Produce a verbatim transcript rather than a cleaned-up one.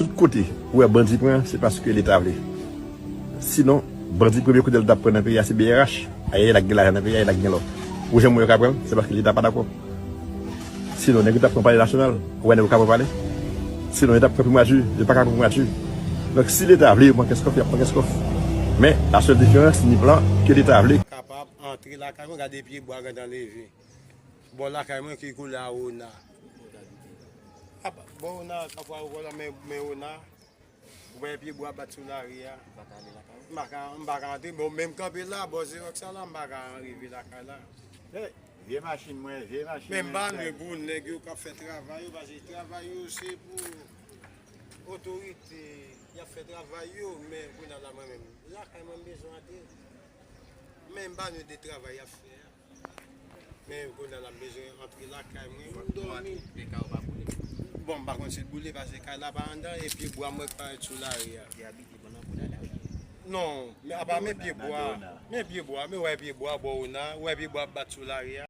Tout kote ou wè bandi pran, se paske Leta vle. Sinon, bandi premye kote l t ap pran nan peyi a se B R H. Ayayay, l ap gen lajan nan peyi a, l ap gen lò. Ou janm wè yo ka pran l, se paske Leta pa dakò. Sinon, nèg yo t ap pran Palè Nasyonal, ou wè nèg yo ka pran palè. Sinon, yo t ap pran Primati, yo pa ka pran Primati. Donk, si Leta vle yo pran Kenskòf, y ap pran Kenskòf. Men, la sèl diferans, ni plan ke Leta vle. Kapab antre lakay mwen, gade pye bwa gentan leve. Bò lakay mwen ki koulè a Ona. Apa, bò Ona, kapab wè la, men, men Ona. Ou wè pye bwa bat sou lari a. M pa ka, m pa ka antre, bon, menm kanpe la, bò Xerox sa la, m pa ka rive lakay la. Hey, vye machin mwen, vye machin mwen. Men m pa lwen pou nèg yo k ap fè travay yo, paske travay yo se pou otorite, y ap fè travay yo, men kounye a la mwen menm, lakay mwen m bezwen antre. Men m pa lwen de travay y ap fè a. Men kounye a la m bezwen antre lakay mwen, m dòmi. Men kay ou pa boule? Bon, m pa konn si l boule, paske kay la pa anndan, e pye bwa m wè k parèt sou lari a. Te abite pandan kou dada ou? Non, men apa men pye bwa. Men pye bwa, men wè pye bwa bò Ona, wè pye bwa ap bat sou lari a.